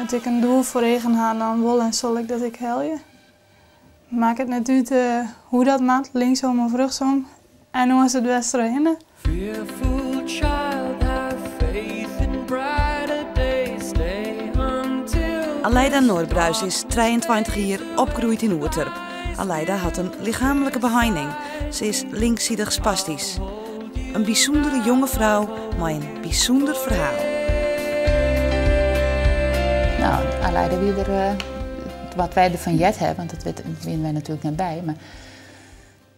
As ik in doel foar eagen ha, dan wol en sil ik dat ek helje. Makket net út hoe dat moat, linksom of rjochtsom. En oars it bêste trochhinne. Fearful child, have faith in brighter days, stay until Aleida Norbruis is 23 jier, opgroeid yn Oerterp. Aleida hat in lichaamlike beheining. Se is linksidich spastysk. In bysûndere jonge frou mei in bysûnder ferhaal. No, Aleida wie der, eh, wat wy derfan heard hawwe, want dat wiene wy natuerlik net by, mar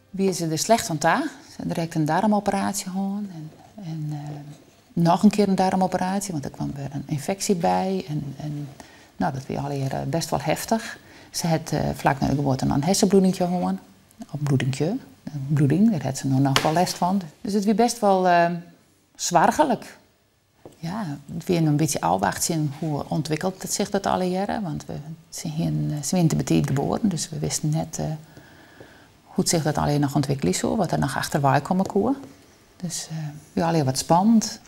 wie se der slecht oan ta. Se hat direkt in darmoperaasje hân en, en eh, noch in kear in darmoperaasje, want der kaam wer in ynfeksje by. En, en no, dat wie allegear bêst wol heftich. Se hat uh, flak nei de geboarte noch in hersenbloedinkje hân. Of bloedinkje, in bloeding, dêr hat se no noch wol lêst fan. Dus it wie bêst wol uh, soarchlik. Ja, it wie in bytsje ôfwachtsjen hoe ûntwikkelt it sich dat allegearre. Want we, se, hiene, se wiene te betiid geboren, dus we wisten net uh, hoe't sich dat allegear noch ûntwikkelje soe, wat der noch achterwei komme koe. Dus uh, wie allegear wat spannend.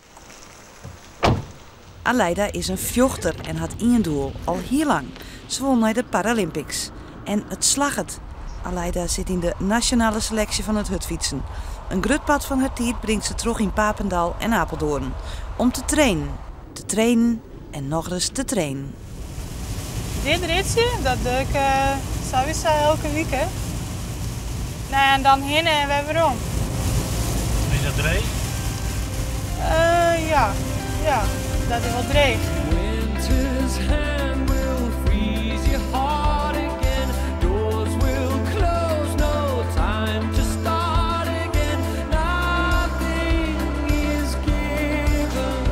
Aleida is in fjochter en hat ien doel, al hiel lang. Se wol nei de Paralympics. En it slagget. Aleida sit yn de nasjonale seleksje fan it hurdfytsen. In grut part fan har tiid bringt se troch yn Papendal en Apeldoorn. Om te trainen, te trainen en nochris te trainen. Dit ritsje, dat doch ik uh, sawiesa elke wike. No ja, en dan hinne en wer werom. Is dat dreech? Uh, ja, ja, dat is wol dreech. Winter's hand will freeze your heart again. Doors will close, no time to start again. Nothing is given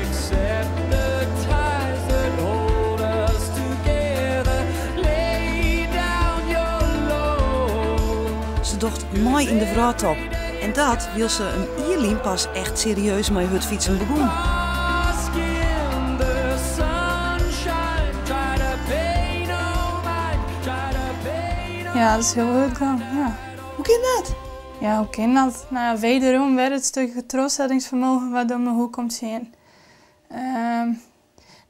except the ties that hold us together. Lay down your load. Se docht mei yn de wrâldtop. En dat wylst se in jier lyn pas echt serieus mei hurdfytsen begûn. Bask in the sunshine. Try to pay no mind. Try to pay no Ja, dat is hiel hurd gien, ja. Hoe kin dat? Ja, hoe kin dat? No ja, wederom wer it stikje trochsettingsfermogen wat om 'e hoek komt sjen.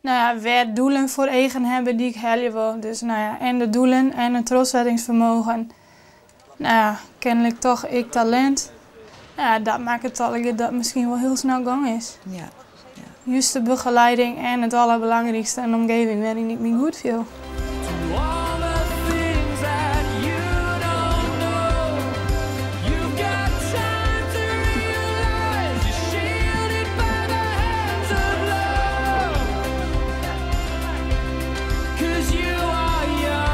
No ja, wer doelen foar eagen hawwe dy't ik helje wol. Dus no ja, en de doelen en it trochsettingsfermogen. No ja, kenlik toch ek talint. Ja, dat makket allegear dat it miskien wol hiel snel gien is. Juiste begelieding en it alderbelangrykste, in omgeving wêryn't ik my goed fiel. To all the things that you don't know. You've got time to realize you're shielded by the hands of love. 'Cause you are young.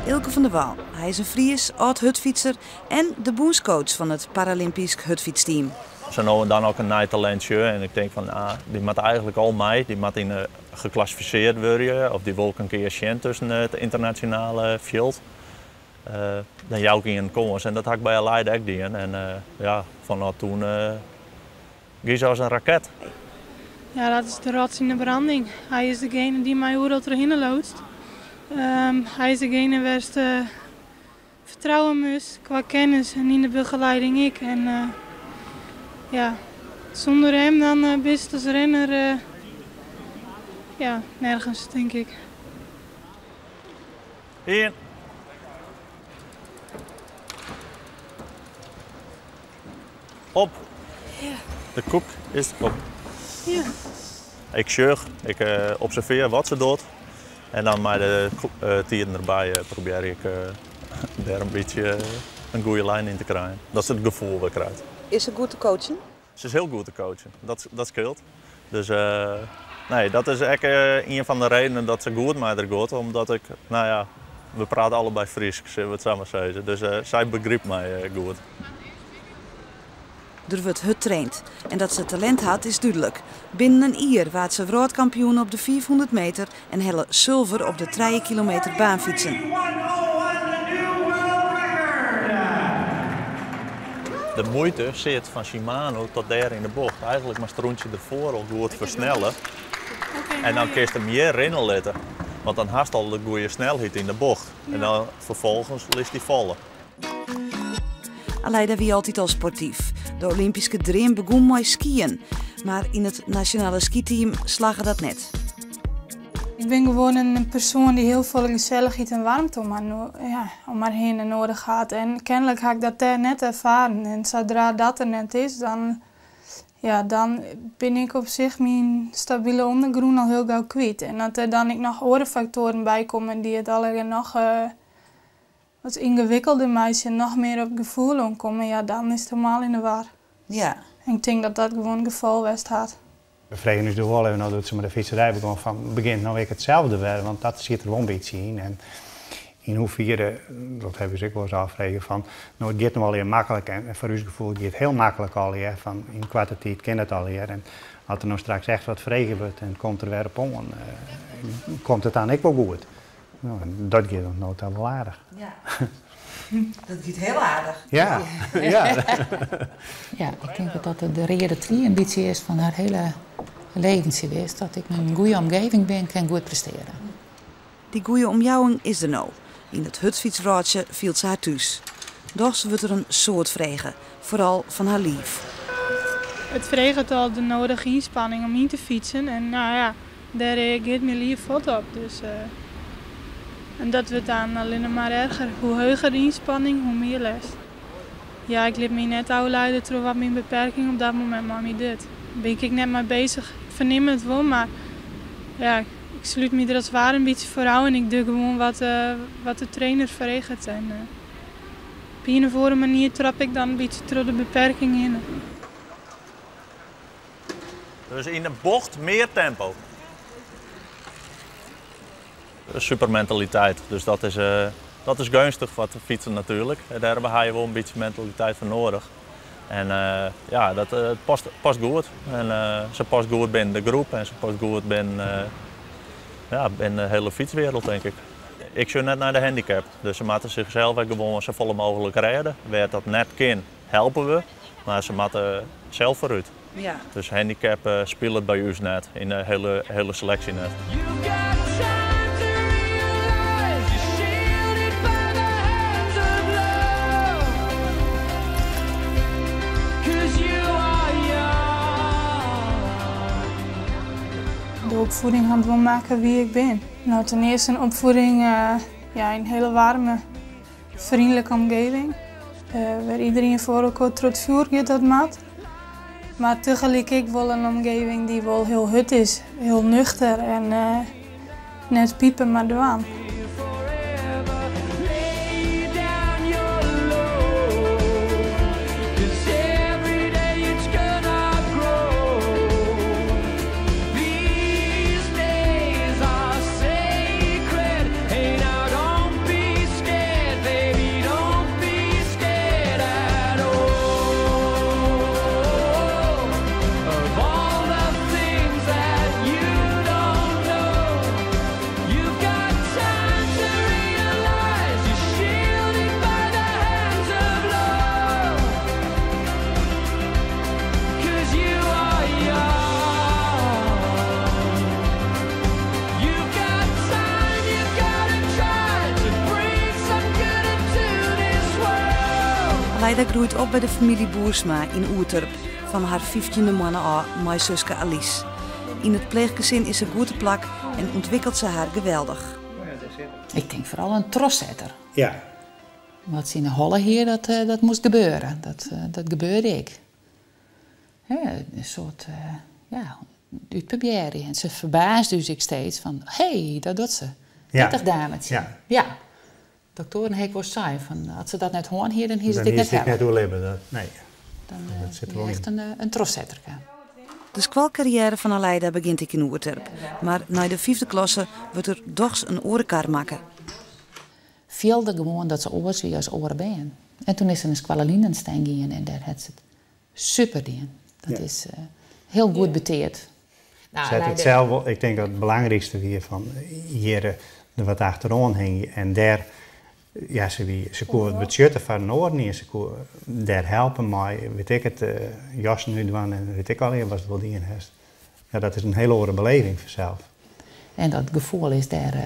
Eelke van der Wal. Hy is in Fries, âld-hurdfytser en de bûnscoach fan it Paralympysk hurdfytsteam. Sa no en dan ek in nij talintsje en ik tink fan, ah, dy moat eigentlik al mei, dy moat yn geklassifisearre wurde of dy wol ik in kear sjen tusken it ynternasjonale fjild. Uh, dan jou ik ien in kâns en dat ha ik by Aleida ek dien. En uh, ja, fanôf doe uh, gie se as in raket. Ja, dat is de rots yn de branding. Hy is degene dy't my oeral trochhinne loadst. Hy is degene wêr'tst fertrouwe moatst kwa kennis en yn de begelieding ek. En uh, ja, sûnder him dan uh, bist as rinner uh, ja, nergens, tink ik. Ien. Op. Ja. De koek is op. Ja. Ik sjoch, ik uh, observearje wat se docht. En dan mei de uh, tiden derby uh, probearje ik dêr in bytsje in goede lyn yn te krijen. Dat se it gefoel wer krijt. Is se goed te coachen? Se is hiel goed te coachen, dat skeelt. Dus nee, dat is ek ien fan de redenen dat se goed mei har giet. Omdat ik, no ja, we prate allebei Frysk, sille we it sa mar sizze. Dus sy begrypt my goed. Der wurdt hurd traind. En dat se talint hat is dúdlik. Binnen in jier waard se wrâldkampioen op de 500 meter en helle sulver op de 3 kilometer baanfytsen. De muoite sit fan Shimano tot dêr yn de bocht. Eigentlik moatst it rûntsje derfoar al goed fersnelle. En dan kinst him hjir rinne litte. Want dan hast al de goede snelheid yn de bocht. En dan ferfolgens litst dy falle. Aleida wie altyd al sportyf. De Olympyske dream begûn mei skyen. Mar yn it nasjonale skyteam slagge dat net. Ik bin gewoan in persoan dy't hiel folle gesellichheid en waarmte om har, ja, om har hinne nedich hat. En kenlik ha ik dat dêr net erfaren. En sadree't dat der net is, dan, ja, dan bin ik op sich myn stabile ûndergrûn al hiel gau kwyt. En as der dan ek noch oare faktoaren by komme dy't it allegear noch wat yngewikkelder meitsje en noch mear op gefoel oankomme, ja, dan is it hielendal yn 'e war. En ik tink dat dat gewoan it gefal west hat. We fregen ús doe wol even ôf doe't se mei de fytserij begûn fan begjint no ek itselde wer, want dat siet der wol in bytsje yn. En yn hoefiere, dat hawwe we ús ek wolris ôffrege, fan no it giet no allegear maklik en foar ús gefoel it giet hiel maklik allegear, fan yn koarte tiid kin it allegear. En as der no straks echt wat frege wurdt en it komt der wer op oan, komt it dan ek wol goed? No, en dat giet oant no ta wol aardich. Ja, dat giet hiel aardich. Ja, ja. Ja, ik tink dat dat de reade trie in bytsje is fan har hiele leventsje west. Dat ik yn in goede omgeving bin, kin ik goed prestearje. Dy goede omjouwing is der no. Yn it hurdfytswrâldsje fielt se har thús. Dochs wurdt der in soad frege, foaral fan har liif. It freget al de nodige ynspanning om yn te fytsen en no ja, dêr reagearret myn liif fuort op. Dus, en dat wurdt dan allinne mar erger. Hoe heger de ynspanning, hoe mear lêst. Ja, ik lit my net ôfliede troch wat myn beperking op dat momint mei my docht. Dêr bin ik ek net mei beuzich. Ik fernim it wol, mar ja, ik slút my der as it ware in bytsje foar ôf en ik doch gewoan wat de trainer freget. En op ien of oare manier trap ik dan in bytsje troch de beperking hinne. Dus yn de bocht mear tempo. Supermentaliteit, dus dat is geunstich foar it fytsen natuerlik. Dêr ha je wol in bytsje mentaliteit foar nedich. En ja, dat past goed. En se past goed binnen de groep en se past goed binnen, ja, binnen de hiele fytswereld, tink ik. Ik sjoch net nei de handicap, dus se moatte sichsels ek gewoan safolle mooglik rêde. Wêr't dat net kin, helpe we, mar se moatte sels foarút. Dus handicap spilet by ús net, yn de hiele seleksje net. You've got time to realize you're shielded by the hands of love. 'Cause you are young. De opfieding hat wol makke wa't ik bin. No, ten earste in opfieding, ja, yn in hiele waarme, freonlike omjouwing. Wêr't iderien foar elkoar troch it fjoer giet, dat moat. Mar tagelyk ek wol in omjouwing dy't wol hiel hurd is, hiel nuchter en net pipe, mar dwaan. Forever lay down your load. 'Cause every day it's gonna grow. These days are sacred. Hey, now don't be scared, baby, don't be scared at all. Of all the things that you don't know, you've got time to realize you're shielded by the hands of love. 'Cause you are young. You've got time, you've gotta try to bring some good into this world. Aleida groeit op by de famylje Boersma yn Oerterp. Fan har 15e moanne ôf mei suske Alice. Yn it pleechgesin is se goed te plak en ûntwikkelet se har geweldich. Ik tink foaral in trochsetter. Wat se yn 'e holle hie, dat moast gebeure. Dat gebeurde ek. Hè, in soart, ja, útprobearje. En se ferbaasde ús ek steeds fan, hé, dat docht se. 30 dametsje. Ja. Doktoaren ha ek wol sein fan, as se dat net hân hie, dan hie se Dan it ek hie net se it net helle. oerlibbe, dat, nee. Dan, Dat sit der wol wie yn. echt in trochsetterke. De skoalkarriêre fan Aleida begjint ek yn Oerterp. Mar nei de 5e klasse wurdt der dochs in oare kar makke. Fielde gewoan dat se oars wie as oare bern. En toen is se nei skoalle Lyndensteyn gien en dêr hat se it super dien. Dat is hiel goed beteard. Nou, Zet het zelf wel, ik denk dat it belangrykste wie fan hjir der wat achteroan hingje en dêr, ja, se koe it betsjutte foar in oar en se koe dêr helpe mei, wit ik it, jassen útdwaan en wit ik allegear wat wol dien hast. Ja, dat is in hiele oare beleving fansels. En dat gefoel is dêr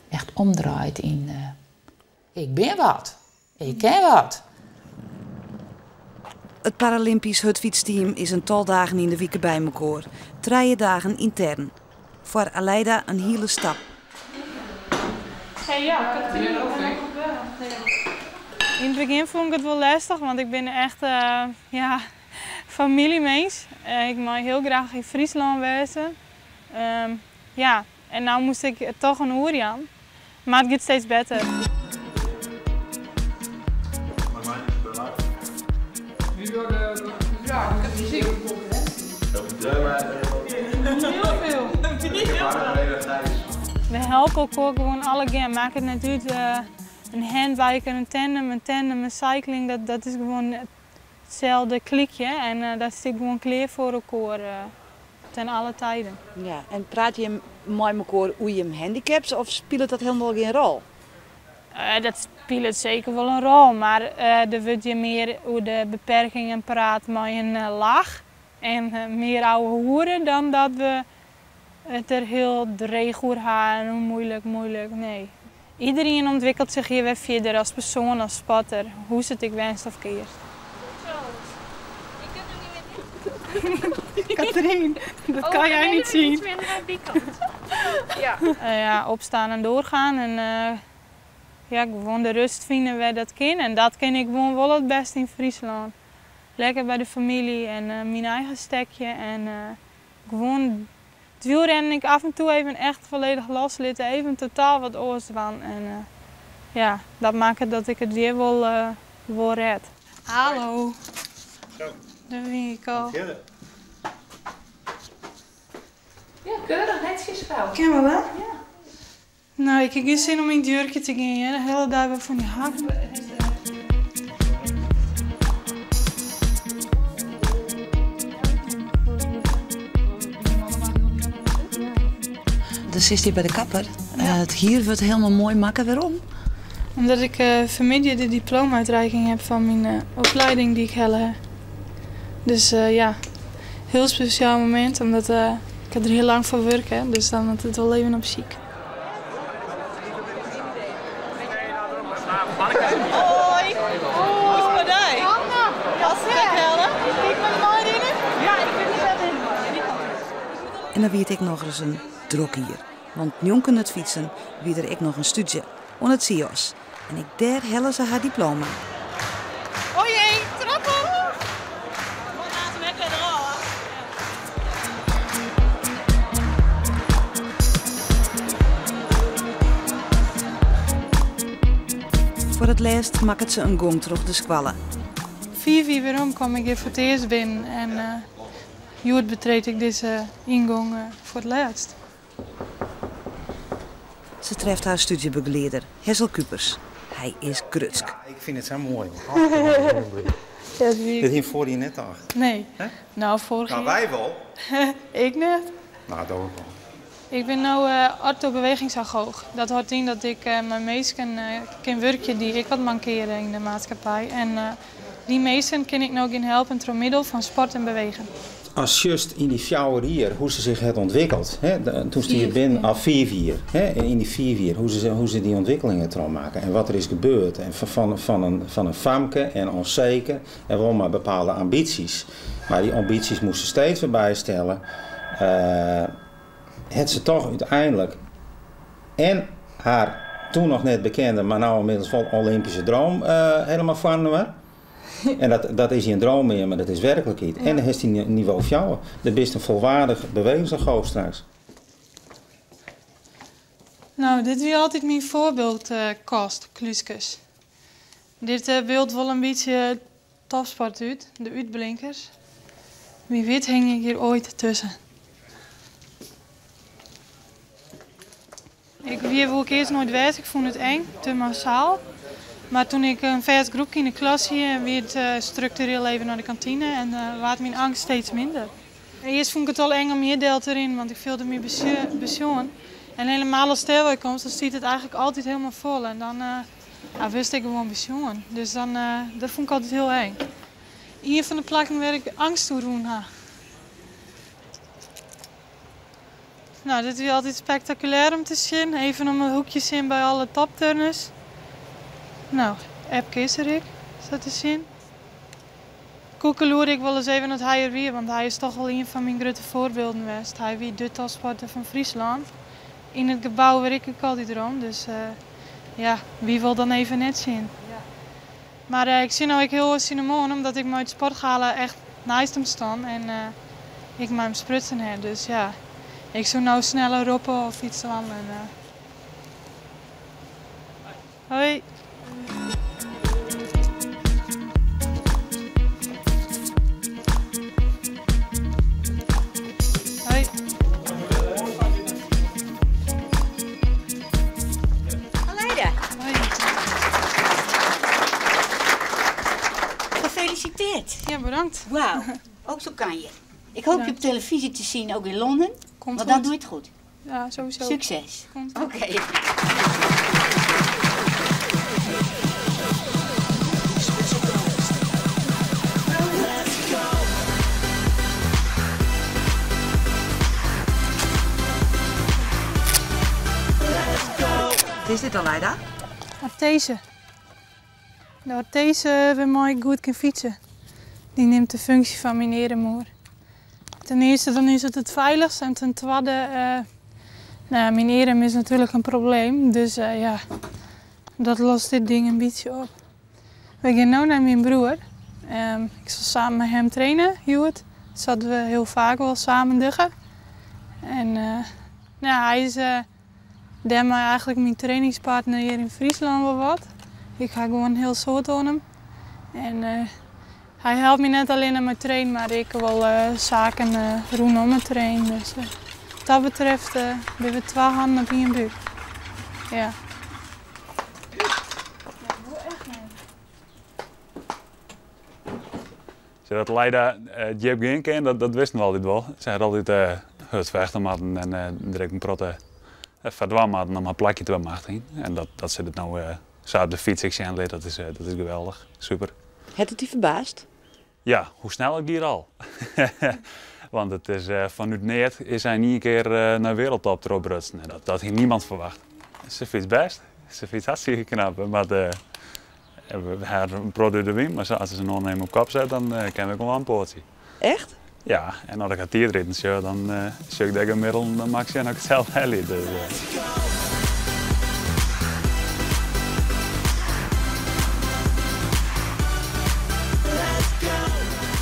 echt omdraaid yn, ik bin wat, ik kin wat. It Paralympisch hurdfytsteam is in tal dagen yn de wike by mekoar. 3 dagen yntern. Foar Aleida in hiele stap. Hey, ja, Katrien. Yn it begjin fûn ik it wol lestich, want ik bin echt ja, famyljemins. Ik mei hiel graach yn Fryslân wêze. Ja, en no moast ik toch in oer jaan. Mar it giet steeds better. We helpe elkoar gewoan allegear. Makket net út, in handbiker, in tandem, in tandem, in cycling, dat is gewoan itselde klikje en dat stiet gewoan klear foar elkoar ten alle tijden. Ja, en prate jim mei mekoar oer jim handicaps of spilet dat hielendal gjin rol? Dat spilet seker wol in rol, mar der wurdt hjir mear oer de beperkingen praat mei in lach en mear ouwehoere dan dat we it der hiel dreech oer ha en hoe moeilik, moeilik. Nee. Iedereen ontwikkelt zich hier wer fierder as persoan, as sporter, hoe'tst it ek wendst of kearst. Katrien, dat kan jij niet zien. Iets minder aan die kant. Ja. Ja, opstaan en doorgaan en ja, gewoan de rêst fine wêr't dat kin. En dat kin ik gewoan wol it bêste yn Fryslân. Lekker by de famylje en myn eigen stekje en gewoan it wielrennen ik af en toe even echt folledich loslitte, even totaal wat oars dwaan. En ja, dat makket dat ik it hjir wol rêd. Hallo. Zo. Dêr wie ik al. Fierder. Ja, keurig netsjes, frou. Kin wol, hè? Ja. No, ik ha gjin sin om yn it jurkje te gean, hear. De hiele dei wer fan dy hakken. Dan sitst hjir by de kapper. It hier wurdt hielendal moai makke. Wêrom? Omdat ik fanmiddei de diploma-útrikking ha fan myn oplieding dy't ik helle ha. Dus ja, hiel spesjaal momint, omdat ik ha der hiel lang foar wurke, dus dan moat it wol even op sjyk. Hoi! Hoe is it mei dy? Hast it ek helle? Kin ik mei dy meirinne? Ja, ik wit net wêr't it hinne moat. En dan wie it ek nochris in drok jier. Want njonken it fytsen wie der ek noch in stúdzje oan it CIOS. En ek dêr helle se har diploma. O jee, trap op! Wat laat hem even eraf. Foar it lêst makket se in gong troch de skoalle. 5 jier werom kwam ik hjir foar it earst binnen en hjoed betreed ik dizze yngong foar it lêst. Se treft har stúdzjebegelieder, Hessel Kupers. Hy is grutsk. Ja, ik fyn it sa moai. Ja, dat wie Dat hie foarich jier net tocht. Nee. Hè? No, foarich Nou, jier. wy wol. Ik net. No, dat wol. Ik bin no orthobeweegingsagoog. Dat hâldt yn dat ik mei minsken kin wurkje dy't ek wat mankeare yn de maatskippij. En dy minsken kin ik no gean helpen troch middel fan sport en bewegen. As sjochst yn dy 4 jier hoe se sich hat ûntwikkeld, hè, doe'tst hjir 5, binnen, ja. al 5 jier, hè, yn dy 5 jier, hoe se dy ûntwikkelingen trochmakke en wat der is gebeurd. En fan in famke en ûnseker en wol mei bepaalde ambysjes. Mar dy ambysjes moast se steeds wer bystelle. Het se toch úteinlik en har toen noch net bekende, mar no ynmiddels wol Olympyske droom hielendal foarinoar. En dat is gjin droom mear, mar dat is werklikheid. En dan hast dy nivo 4. Dan bist in folwaardich bewegingsagoog straks. No, dit wie altyd myn foarbyldkast, klúskes. Dit byldt wol in bytsje topsport út, de útblinkers. Wie wit hing ik hjir oait tusken. Ik wie wol earst noait west, ik fûn it eng, te massaal. Mar doe't ik in fêst groepke yn de klas hie, wie it struktureel even nei de kantine en waard myn eangst steeds minder. Earst fûn ik it al eng om hjir del te rinnen, want ik fielde my besjoen. En hielendal ast dêr wei komst, dan stiet it eigentlik altyd hielendal fol. En dan wurdst ek gewoan besjoen. Dus dat fûn ik altyd hiel eng. Ien fan de plakken wêr't ik eangst oer rûn ha. No, dit wie altyd spektakulêr om te sjen. Even om it hoekje sjen by alle topturners. No, Epke is der ek, sa te sjen. koekeloer ik wolris even dat hy der wie, want hy is toch wol ien fan myn grutte foarbylden west. Hy wie de topsporter fan Fryslân. Yn it gebou wêr ik ek altyd rûn, dus ja, wie wol dan even net sjen. Mar ik sjoch no ek hiel oars tsjin him oan, omdat ik mei it sportgala echt neist him stie en ik mei him sprutsen ha. Dus ja, ik soe no sneller roppe of yts dwaan. En, hoi. Hoi. Aleida. Hoi. Gefeliciteerd. Ja, bedankt. Wauw, ook zo kan je. Ik hoop je op televisie te zien, ook in Londen. Komt want dan goed. doe je het goed. Ja, sowieso. Succes. Komt goed. Oké. Wat is dit, Aleida? Orthese. De orthese wêrmei ik goed kin fytse. Dy nimt de funksje fan myn earm oer. Ten eerste dan is it it feilichst en ten twadde, no ja, myn earm is natuerlik in probleem. Dus ja, dat lost dit ding in bytsje op. We gean no nei myn broer. Ik sil samen mei him traine, hjoed. Sa't we hiel faak wol samen dogge. En no ja, hy is dêrmei eigentlik myn trainingspartner hjir yn Fryslân wol wat. Ik ha gewoan in hiel soad oan him. En hy helpt my net allinnich mei trainen, mar ek wol saken rûnom it trainen. Dus wat dat betreft binne we twa hannen op ien búk. Ja. Dat Aleida djip gean kin, dat wisten we altyd wol. Se hat altyd hurd fechte moatten en direkt in protte foar dwaan moatten om har plakje te bemachtigjen. En dat se it no sa op de fyts ek sjen lit, dat is geweldich. Super. Hat it dy ferbaasd? Ja, hoe snel it giet al. Want it is fanút neat is hy yn ien kear nei wereldtop trochbrutsen. En dat hie niemand ferwachte. Se fytst bêst, se fytst hartstikke knap. Maar we ha in protte út de wyn, mar as se in oannemer op kop set, dan kin we gewoan in poatsje. Echt? Ja, en as ik har tiidriden sjoch, dan sjoch ik dêr gemiddeld, dan moat ik sjen dat ik it sels helje. Dus.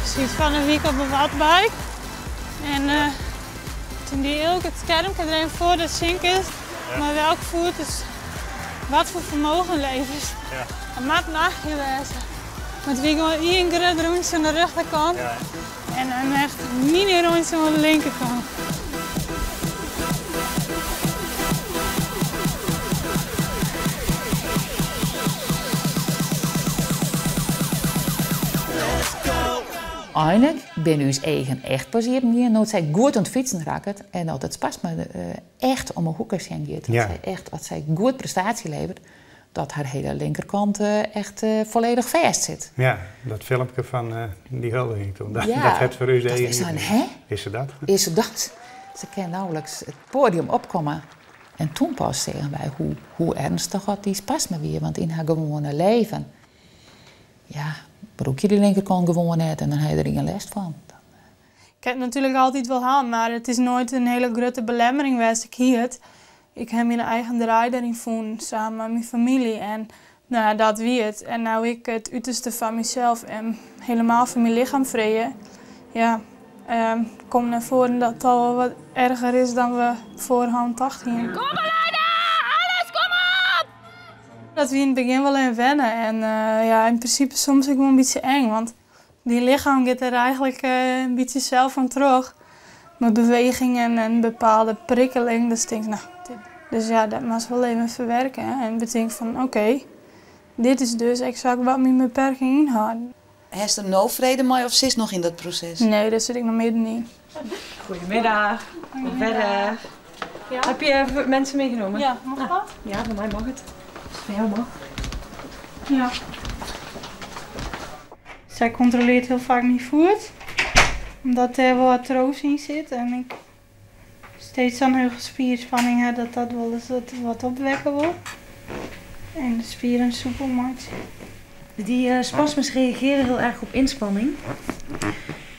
Ik siet fan 'e wike op de wattbike en toen die ik it skermke der even foar dat sjen kinst mei welk foet is wat foar fermogen leverest. Dat moat in achtje wêze. Mar it wie gewoan ien grut rûntsje oan de rjochterkant en in echt mini rûntsje oan de linkerkant. Einlik binne ús eagen echt pas iepen gien no't sy goed oan it fytsen rakket en dat it spasme echt om 'e hoeke sjen giet. Dat sy echt, as sy goed prestaasje leveret, dat har hiele linkerkant echt folledich fêst sit. Ja, dat filmke fan dy huldiging toen, dat hat foar ús Dat eagen is dan, iepen. hè? Is se dat? Is se dat? Se kin nauwelijks it poadium opkomme. En toen pas seagen wy hoe ernstig dat dy spasme wie. Want yn har gewoane leven, ja, brûk je dy linkerkant gewoan net en dan ha je der ien lêst fan. Ik ha it natuerlik altyd wol hân, mar it is noait in hiele grutte belemmering west. Ik hie it. Ik ha myn eigen draai dêryn fûn, samen mei myn famylje. En no ja, dat wie it. En no ik it uterste fan mysels en helemaal fan myn lichem freegje, ja, komt nei foaren dat it al wol wat erger is dan we foarhân tocht hiene. Kom Aleida! Alles kom op! Dat wie yn it begjin wol even wenne en ja, yn prinsipe soms ek wol in bytsje eng, want dyn lichem giet der eigentlik in bytsje sels fan troch. Mei bewegingen en bepaalde prikkeling, dus tinkst, no, dit. Dus ja, dat moatst wol even ferwurkje en betinke fan oké, dit is dus eksakt wat myn beperking ynhâldt. Hast der no frede mei of sitst noch yn dat proses? Nee, dêr sit ik noch middenyn. Goedemiddag. Goedemiddag. Ja. Heb je mensen meegenomen? Ja, mag dat? Ja, van mij mag het. Als het van jou mag. Ja. Sy kontrolearret hiel faak myn foet, omdat dêr wol artrose yn sit en ik steeds sa'n hege spierspanning ha dat dat wolris wat opwekke wol. En de spieren soepel meitsje. Die spasmes reageren heel erg op inspanning.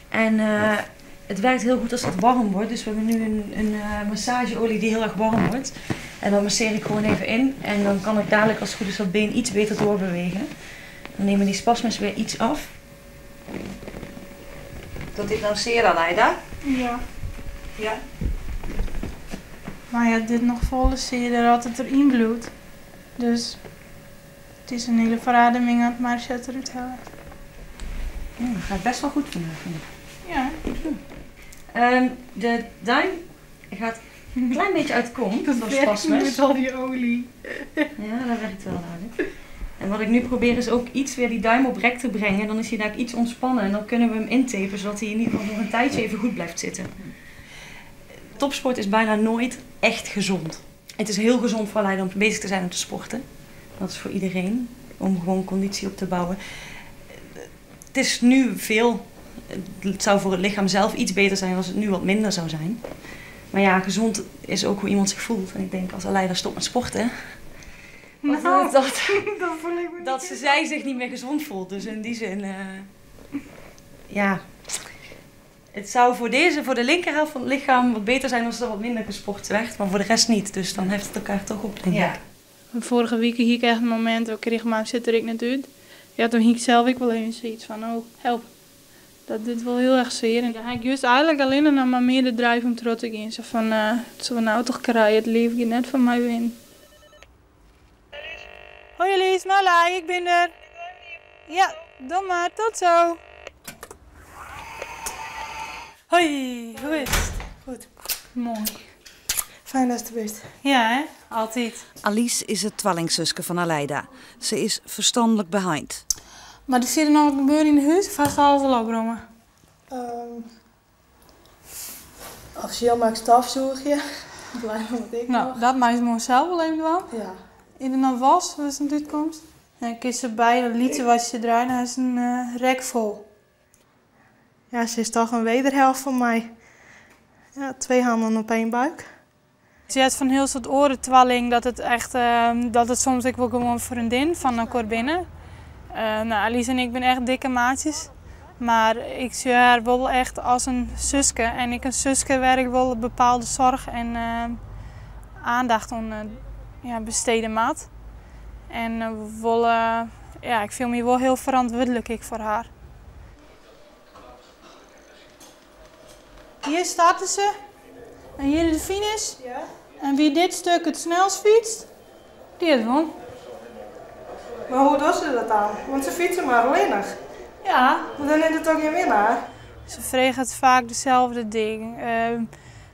En het werkt heel goed als het warm wordt. Dus we hebben nu een massageolie die heel erg warm wordt. En dan masseer ik gewoon even in. En dan kan ik dadelijk als het goed is dat been iets beter doorbewegen. Dan nemen die spasmes weer iets af. Doet dit nou zeer, Aleida? Ja. Ja? Maar ja, dit nog volle zeer dat het erin bloedt. Dus het is een hele verademing aan het maar zet eruit halen. Ja, dat gaat best wel goed vandaag, vind ik. Ja. De duim gaat een klein beetje uit de kom. Dat door werkt spasmes. met al die olie. Ja, dat werkt wel dadelijk. En wat ik nu probeer is ook iets weer die duim op rek te brengen. Dan is hij daar iets ontspannen en dan kunnen we hem intapen, zodat hij in ieder geval nog een tijdje even goed blijft zitten. Topsport is bijna nooit echt gezond. Het is heel gezond voor Aleida om bezig te zijn om te sporten. Dat is voor iedereen, om gewoon conditie op te bouwen. Het is nu veel. Het zou voor het lichaam zelf iets beter zijn als het nu wat minder zou zijn. Maar ja, gezond is ook hoe iemand zich voelt. En ik denk, als Aleida stopt met sporten, Nou, dat voel ik me niet dat zij zich niet meer gezond voelt. Dus in die zin, ja. Het zou voor de linkerhelft van het lichaam wat beter zijn als er wat minder gesport werd. Maar voor de rest niet. Dus dan heft het elkaar toch op, denk ik. Vorige week hier kreeg ik een moment, ook kreeg maar zit er ik net uit. Ja, toen ging ik zelf ook wel even zoiets van, oh, help. Dat doet wel heel erg zeer. En dan had ik juist eigenlijk alleen nog maar meer de drijf om terug te gaan. Zo van, het zullen we nou toch krijgen, het leven gaat net van mij win. Hoi Elise, Marlei, ik ben er. Ja, doe maar, tot zo. Hoi, hoe is het? Goed. Mooi. Fijn dat je er bent. Ja, hè? Altijd. Alice is het twallingzuske van Aleida. Ze is verstandelijk behind. Maar er zit er nog wat gebeuren in het huis of gaat ze alles al opruimen? Officieel maak ik stofzuigje. Blij met ik Nou, nog. dat maakt me zelf wel even van. Ja. In de nog was, was het uitkomst. En ik is erbij, dat liedje wat je draait, dan is een rek vol. Ja, ze is toch een wederhelft van mij. Ja, 2 handen op 1 buik. Ze heeft van heel soort orentwalling dat het echt dat het soms ik wil gewoon vriendin van elkaar binnen. Alice en ik zijn echt dikke maatjes. Maar ik zie haar wel echt als een zuske. En ik een zuske werk wel bepaalde zorg en aandacht aan besteden maat. En wel ja, ik voel me wel heel verantwoordelijk ik voor haar. Hier starten ze. En hier de finish. Ja. En wie dit stuk het snelst fietst, die heeft won. Maar hoe doen ze dat dan? Want ze fietsen maar alleen nog. Ja. Maar dan is het ook geen winnaar. Ze vragen het vaak dezelfde ding.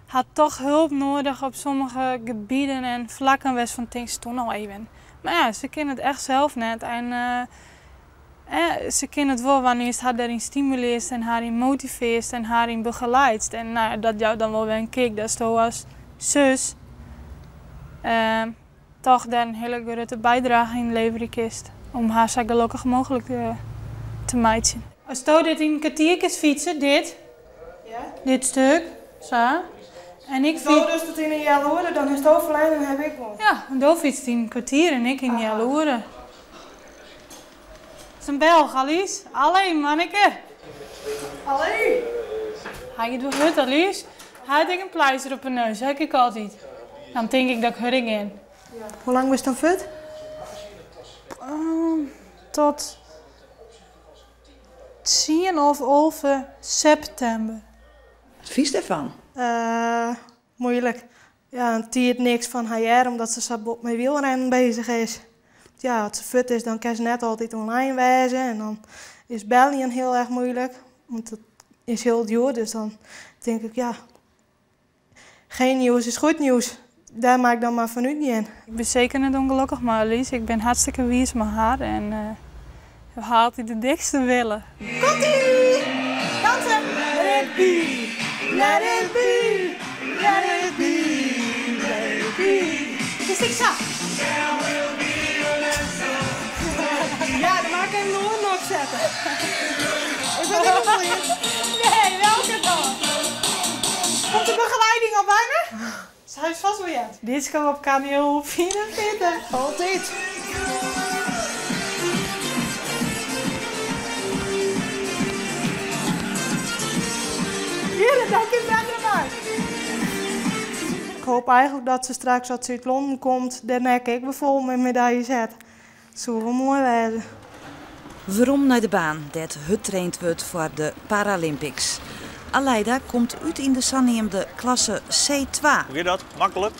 Had toch hulp nodig op sommige gebieden en vlakken west van things toen al even. Maar ja, ze kennen het echt zelf net. En ze kennen het wel wanneer ze haar daarin stimuleert en haar in motiveert en haar in begeleidt. En dat jou dan wel weer een kick. Dat is toch als zus toch daar een hele grote bijdrage in leveren kist. Om haar zo gelukkig mogelijk te maken. Als je dit in kwartiertjes fietsen, dit. Ja. Dit stuk, zo. En ik Zo fiets dus het in een jaloere, dan is het overlijn en heb ik wel. Ja, want Do fietst in een kwartier en ik in een jaloere. Het is een Belg, Alice. Allee, manneke. Allee. Hij doet het, Alice. Hij had ik een pleister op mijn neus, dat heb ik altijd. Dan denk ik dat ik hurring in. Ja. Hoe lang was het dan fit? Tot 10 of 11 september. Wat vies daarvan? Moeilijk. Ja, het tiert niks van haar, omdat ze zo op mijn wielrennen bezig is. Ja, als ze fit is, dan kan ze net altijd online wijzen. En dan is bellen heel erg moeilijk, want dat is heel duur. Dus dan denk ik, ja, geen nieuws is goed nieuws. Daar maak ik dan maar van u niet in. Ik ben zeker niet ongelukkig, maar Alice, ik ben hartstikke wies met haar. En we haalt hij de dikste willen. Komt-ie! Dansen! Let it be, let it be, let it be, let it be. Het is niks aan. Ja, dan maak ik even de hoorn opzetten. Ik ben helemaal in. Nee, welke dan? Komt de begeleiding al bijna? Zij is vast wel ja. Disco op KNO 44. Altijd. hoop eigenlijk dat ze straks, als ze uit Londen komt, de nek ik weer vol met medailles zet. Dat zou wel mooi zijn. Werom naar de baan, dat het traind wordt voor de Paralympics. Aleida komt uit in de saneemde klasse C2. Hoe gaat dat? Makkelijk.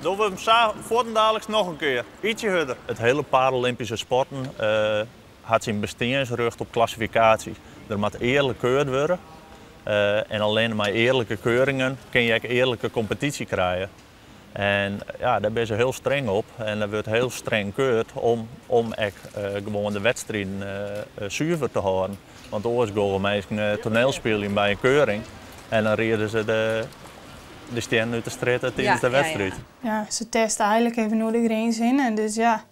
Doen we hem voortdurend nog een keer. Ietsje harder. Het hele Paralympische sporten had zijn bestaansrecht op klassificatie. Er moet eerlijk keurd worden. En alleen maar eerlijke keuringen kun je ook eerlijke competitie krijgen. En ja, daar ben ze heel streng op. En daar wordt heel streng keurd om echt gewoon de wedstrijden zuiver te houden. Want anders gaan mensen toneelspelen bij een keuring. En dan reden ze de stenen uit de straat tijdens de wedstrijd. Ja, ze testen eigenlijk even hoe de grens in. En dus ja,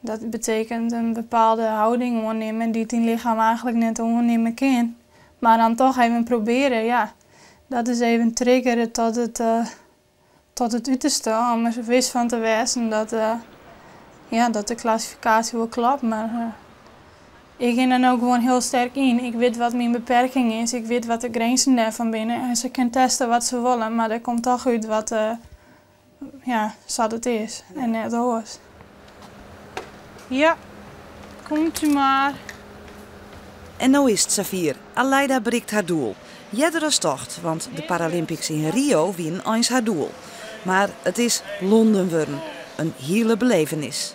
dat betekent een bepaalde houding ondernemen die het in lichaam eigenlijk net ondernemen kan. Maar dan toch even proberen, ja. Dat is even triggeren tot het uiterste, om er zo wist van te wezen dat de klassificatie wel klopt. Maar ik ging er ook gewoon heel sterk in. Ik weet wat mijn beperking is, ik weet wat de grenzen daarvan binnen. En ze kunnen testen wat ze willen, maar er komt toch uit wat, ja, zat het is en net hoort. Ja, komt u maar. En nou is het Safir. Aleida bereikt haar doel. Jedder als tocht, want de Paralympics in Rio winnen eens haar doel. Maar het is Londen worden. Een hele belevenis.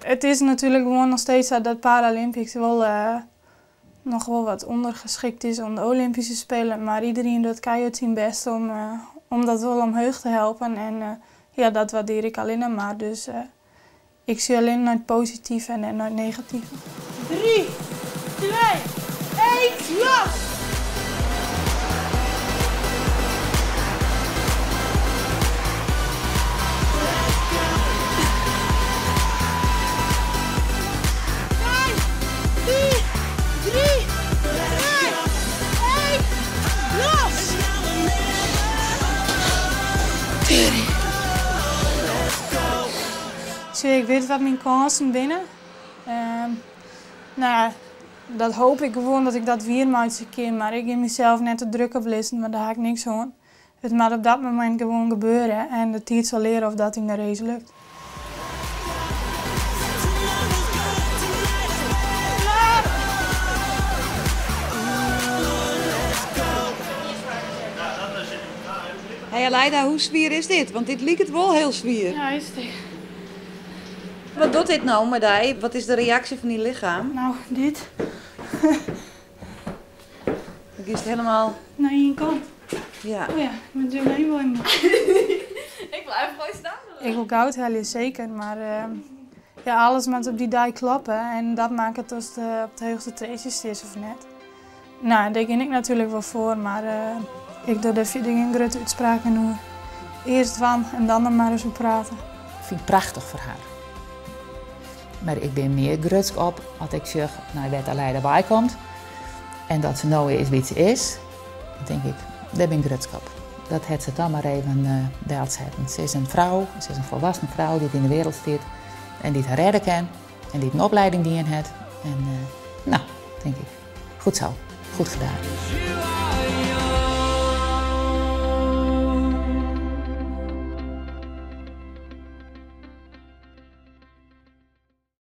Het is natuurlijk gewoon nog steeds dat Paralympics wel, nog wel wat ondergeschikt is om de Olympische Spelen. Maar iedereen doet keihard zijn best om dat wel omhoog te helpen. En ja, dat waardeer ik alleen maar. Dus ik zie alleen naar het positieve en naar het negatieve. 3, 2, 1, los! Ik weet wat mijn kansen binnen. Nou ja, dat hoop ik gewoon dat ik dat weer maar eens een keer. Maar ik geef mezelf net te druk op listen, maar daar ga ik niks aan. Het moet op dat moment gewoon gebeuren en de tijd zal leren of dat in de race lukt. Hey Aleida, hoe zwier is dit? Want dit liep het wel heel zwier. Ja, is het. Wat doet dit nou met die? Wat is de reactie van die lichaam? Nou, dit. Dan is het helemaal... Naar één kant. Ja. Oh ja, ik ben natuurlijk helemaal in. Ik blijf gewoon staan. Ik wil goud halen, zeker. Maar ja, alles moet op die dij kloppen. En dat maakt het als het op de hoogste treetjes is of net. Nou, daar ging ik natuurlijk wel voor. Maar ik doe de dingen grote uitspraken doen. Eerst van en dan er maar eens op praten. Ik vind het prachtig voor haar. Maar ik ben meer grutsk op als ik zeg naar werd Aleida bij komt. En dat ze nou is wie ze is, dan denk ik, daar ben ik grutsk op. Dat het ze dan maar even zetten. Ze is een vrouw, ze is een volwassen vrouw die in de wereld zit en die het redden kan en die een opleiding die in heeft. En nou, denk ik, goed zo, goed gedaan.